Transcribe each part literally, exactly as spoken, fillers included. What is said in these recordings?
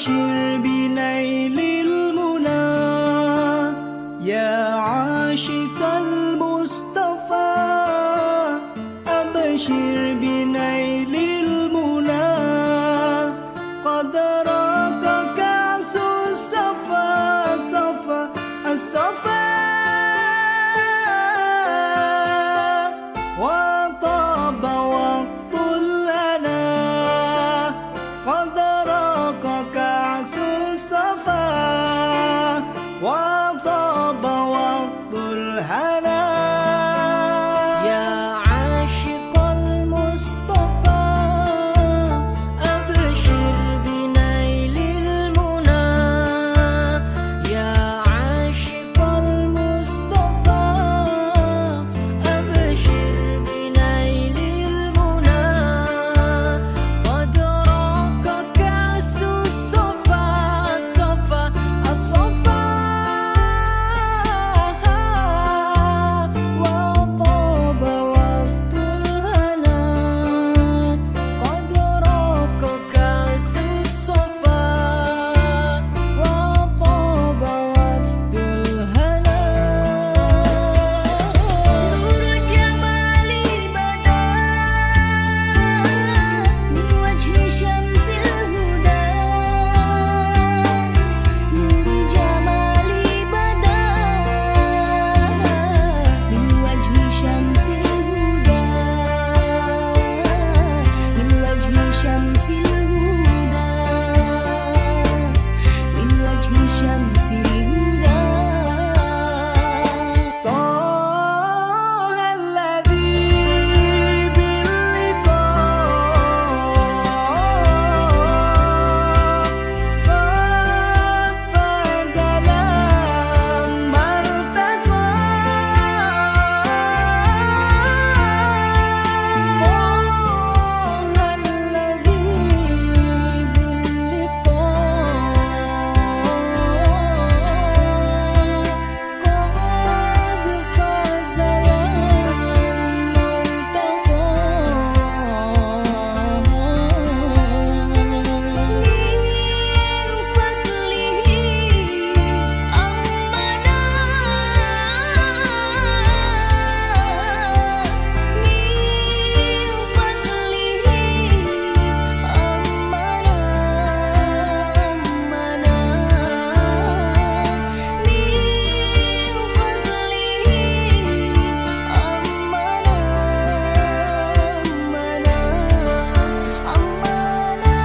أبشر بنيل المنى يا عاشق المصطفى، أبشر بنيل المنى، قد راق كأس الصفا، صفا، الصفا، وطاب وقت الهنا، قد راق كأس الصفا، وطاب وقت الهنا. يا عاشق المصطفى، أبشر بنيل المنى. يا عاشق المصطفى، أبشر بنيل المنى، قد راق كأس الصفا، الصفا، الصفا، وطاب وقت الهنا، قد راق كأس الصفا، وطاب وقت الهنا. نور الجمال بدا من وجه شمس الهدى، نور الجمال بدا من وجه شمس الهدى، من وجه شمس الهدى، من وجه شمس الهدى. طه الذي باللقاء قد فاز لما ارتقى. طه الذي باللقاء قد فاز لما ارتقى. من فضله أمنا، من فضله أمنا، أمنا. من فضله أمنا، أمنا، أمنا.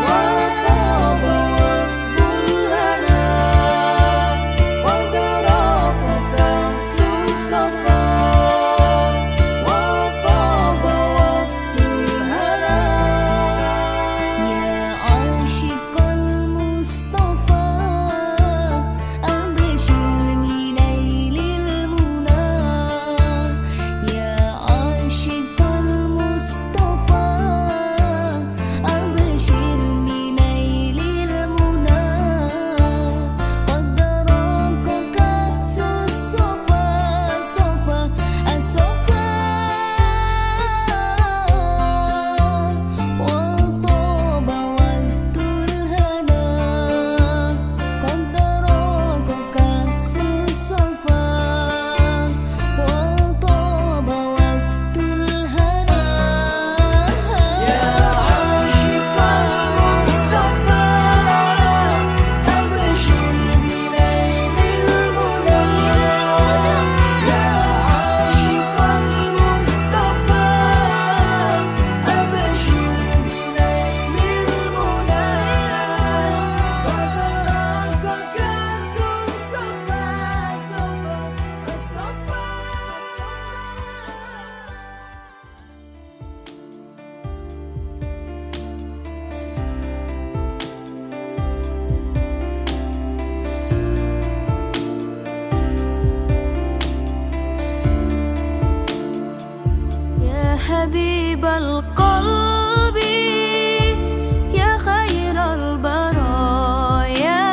وطاب وقت الهنا، قد راق كأس الصفا، وطاب وقت الهنا. يا عاشق المصطفى، أبشر بنيل المنى. يا عاشق المصطفى، أبشر بنيل المنى. قد راق كأس الصفا، صفا، الصفا. وطاب وقت الهنا، قد راق كأس الصفا، وطاب وقت الهنا. يا عاشق المصطفى، أبشر بنيل المنى. يا عاشق المصطفى، أبشر بنيل المنى. قد راق كأس الصفا، صفا، الصفا، الصفا. يا حبيب القلب، يا خير البرايا،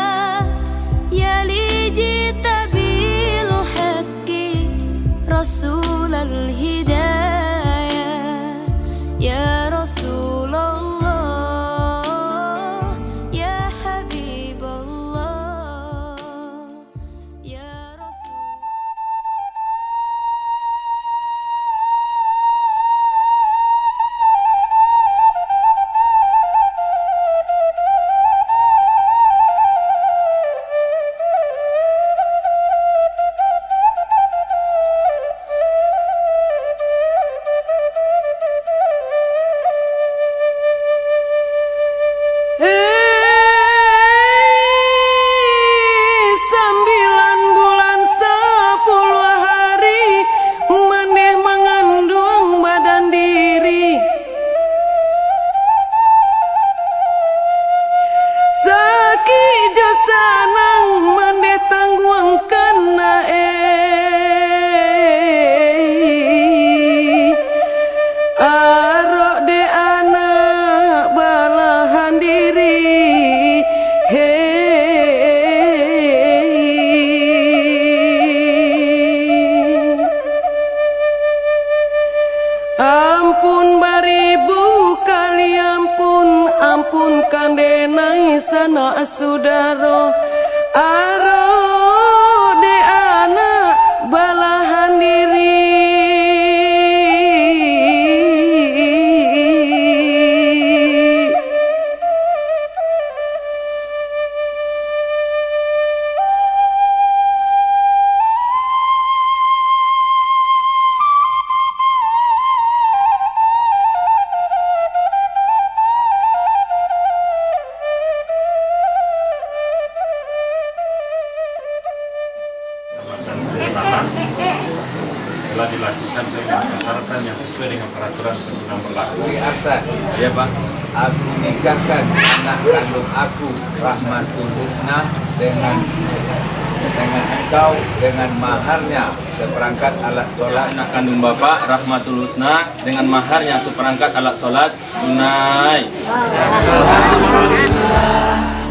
يا لي جئت بالحق رسول الهدايا. يا رسول Sudaro, aro dek anak balahan diri. Telah dilakukan dengan persyaratan yang sesuai dengan peraturan yang berlaku. Iya, Pak. Aku nikahkan anak kandung aku, Rahmatul Husna, dengan, dengan engkau, dengan maharnya seperangkat alat sholat. Anak kandung Bapak, Rahmatul Husna, dengan maharnya seperangkat alat sholat tunai.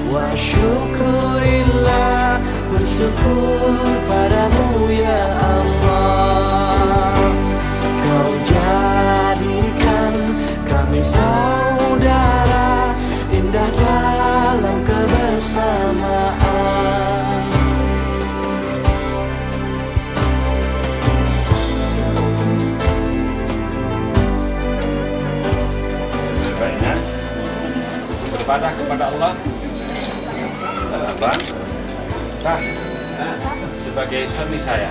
Wa syukurillah, bersyukur padamu ya Allah. Kau jadikan kami saudara, indah dalam kebersamaan. Lebih baiknya beribadah kepada Allah. Abang sah sebagai suami saya.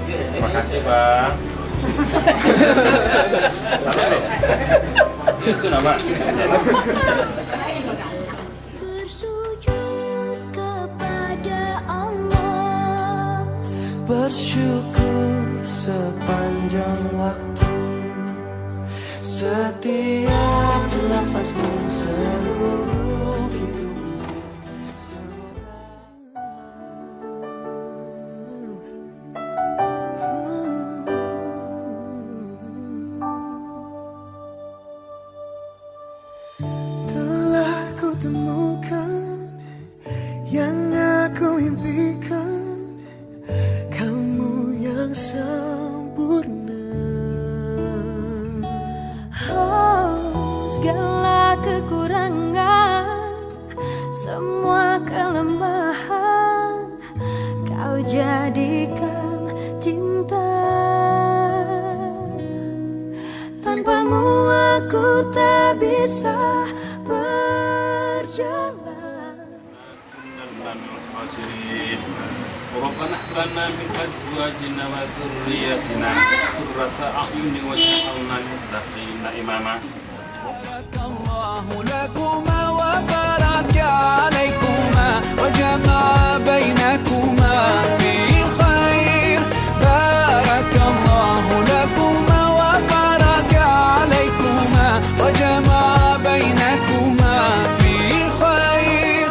Terima kasih, Bang. Salam, Bang. Itu nama. Bersujud kepada Allah. Bersyukur sepanjang waktu. Setiap nafasmu, seluruh hidupmu. Semoga telah kutemukan yang aku impikan, kamu yang sempurna. Oh, segala kekurangan, semua kelemahan, Kau jadikan cinta. Tanpamu aku tak bisa berjalan. Rabbana hab lana min azwajina wa dzurriyyatina qurrata a'yunin waj'alna lil muttaqina imama. بارك الله لكما وبارك عليكما وجمع بينكما في خير. بارك الله لكما وبارك عليكما وجمع بينكما في خير.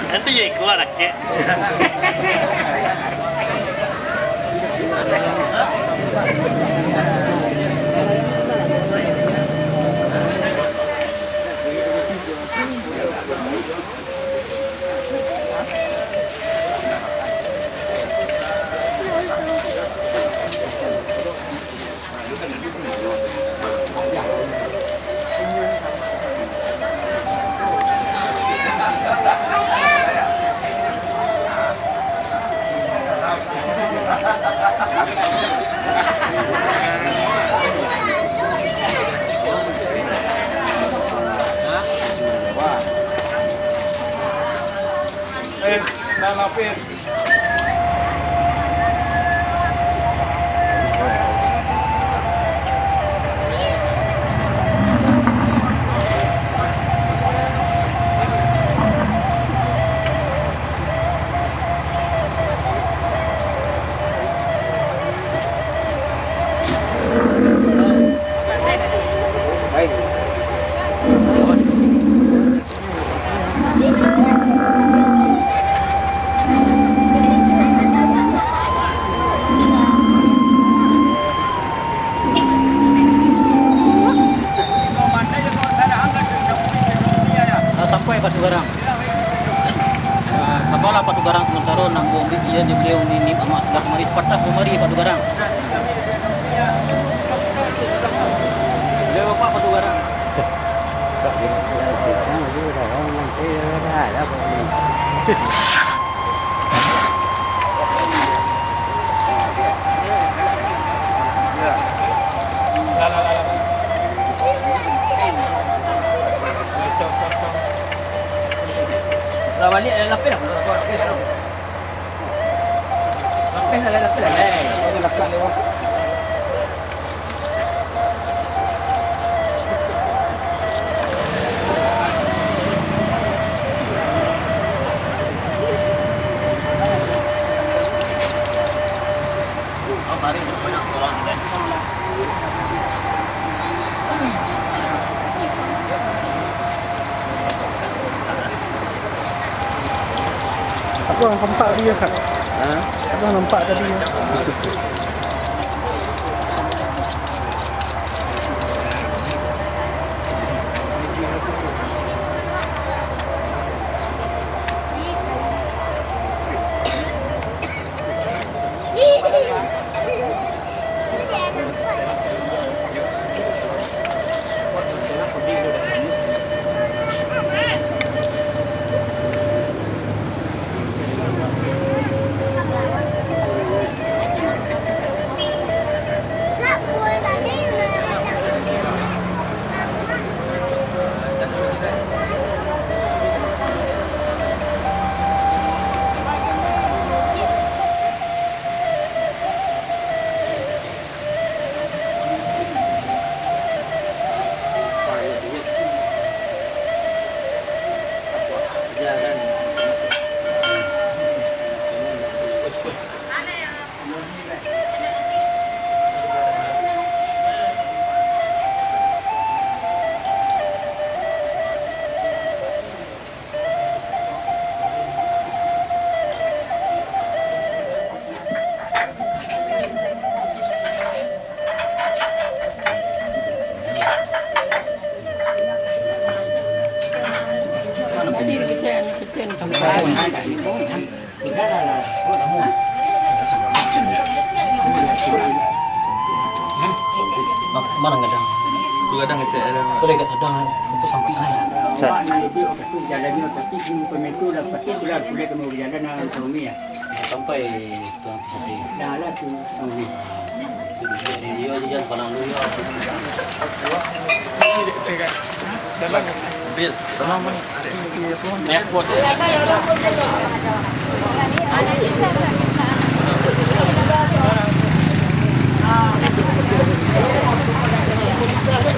Nanti jadi keluar, kek. Eh, Nang Nafid. Antaro nan ambo ambiak, iyo di baliau ni, ni amak sudah mari sapatah, mari Pak Tugarang. Baliau Bapak Pak Tugarang. Lah baliak, lah lapeh lah. Lapeh lah, lapeh lah. Eh, lapeh lah. Apa yang nampak tadi, Sat? Ha? Apa yang nampak tadi? Mana gadang? Tu gadang itu ada. Boleh gak gadang? Itu sampai mana? Sat. Jalan ni, tapi pemimpin dah pasti pulang, boleh kena berjalan, ah, ekonomi ya. Sampai Dah lah tu. Iyo, iyo, jangan pandang dulu, yo. Bil, tenang, Bang. Repot.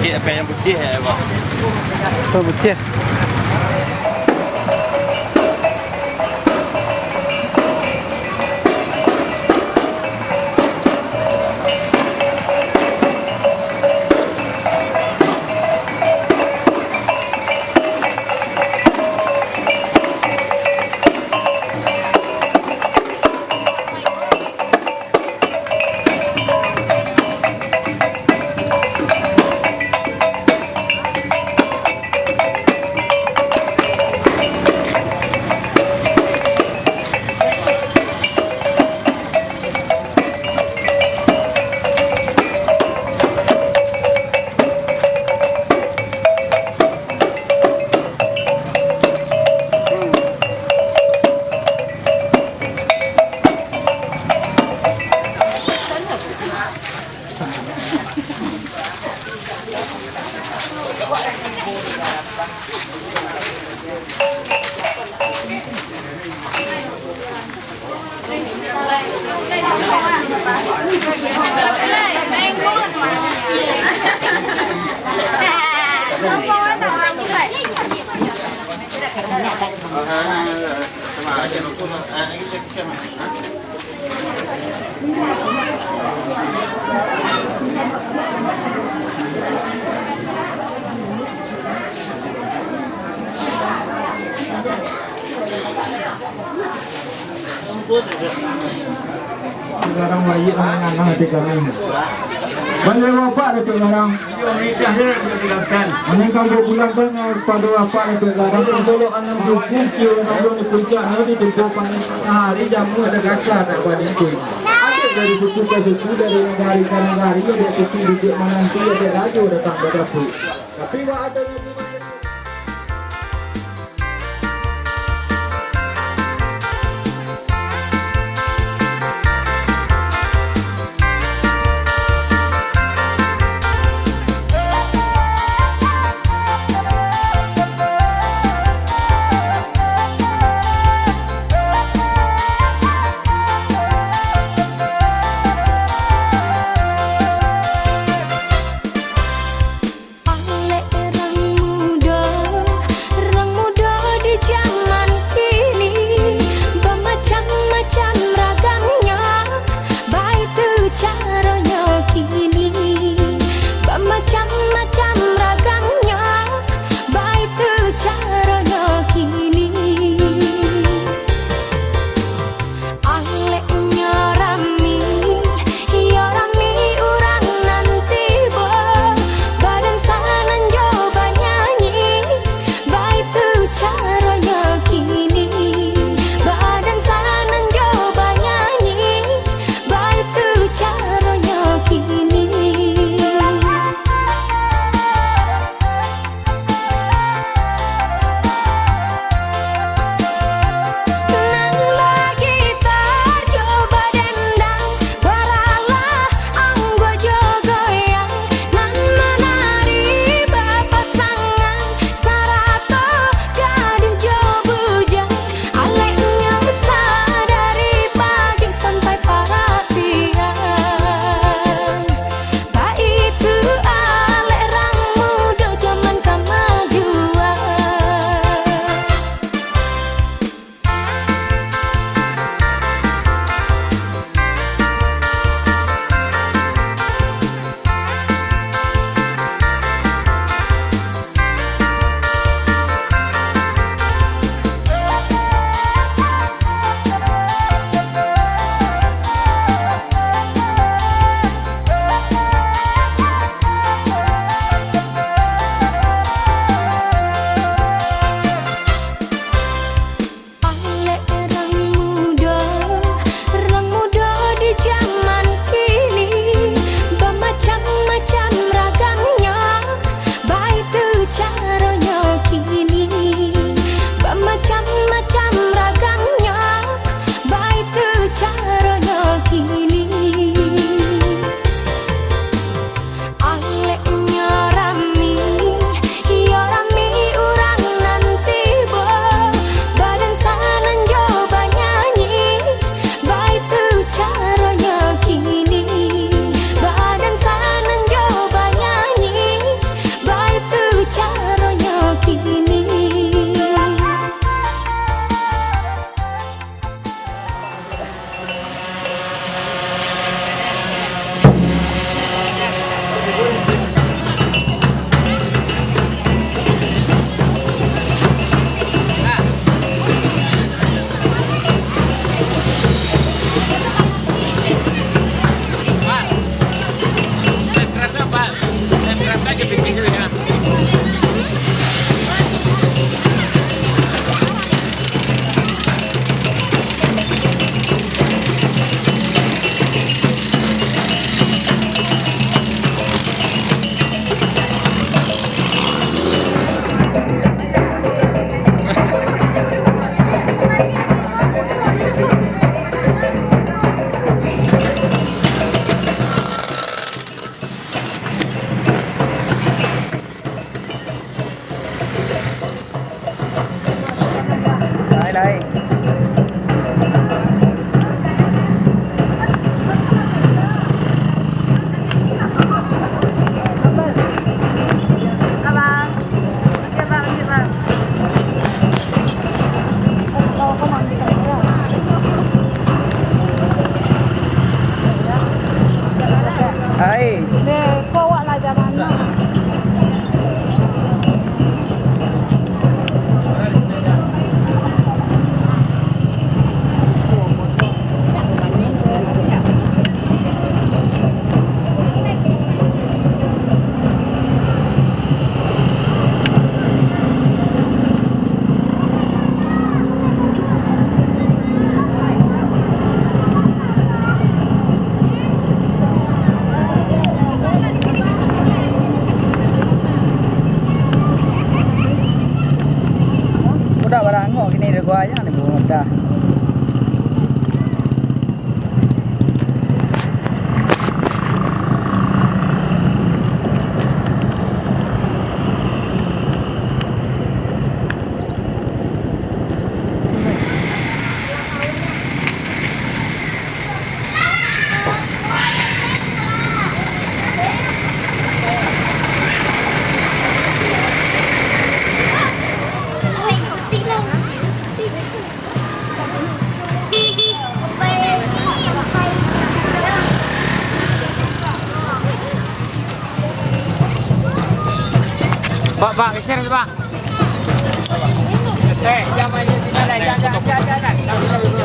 Cik, apa yang putih ya, Bang? Apa putih? Sekarang wajib menganang hati kami. Baliau wapak, Datuak Garang. Iyo, mimpi akhir nak dijelaskan. Ambo ka bapulang bana kapado wapak, Datuak Garang. Pukua anam subuah, kiro-kiro di puncak nyo ditempuah panek matahari, jamu ado gasa nak badingkuih. Adaik dari suku ka suku, dari nagari ka nagari, adaik suku bibik mananti, adaik rajo datang badapuik. Tapi wak ado lagi. Pak, geser, Pak. Eh, jangan, jangan, jangan, jangan, jangan, jangan.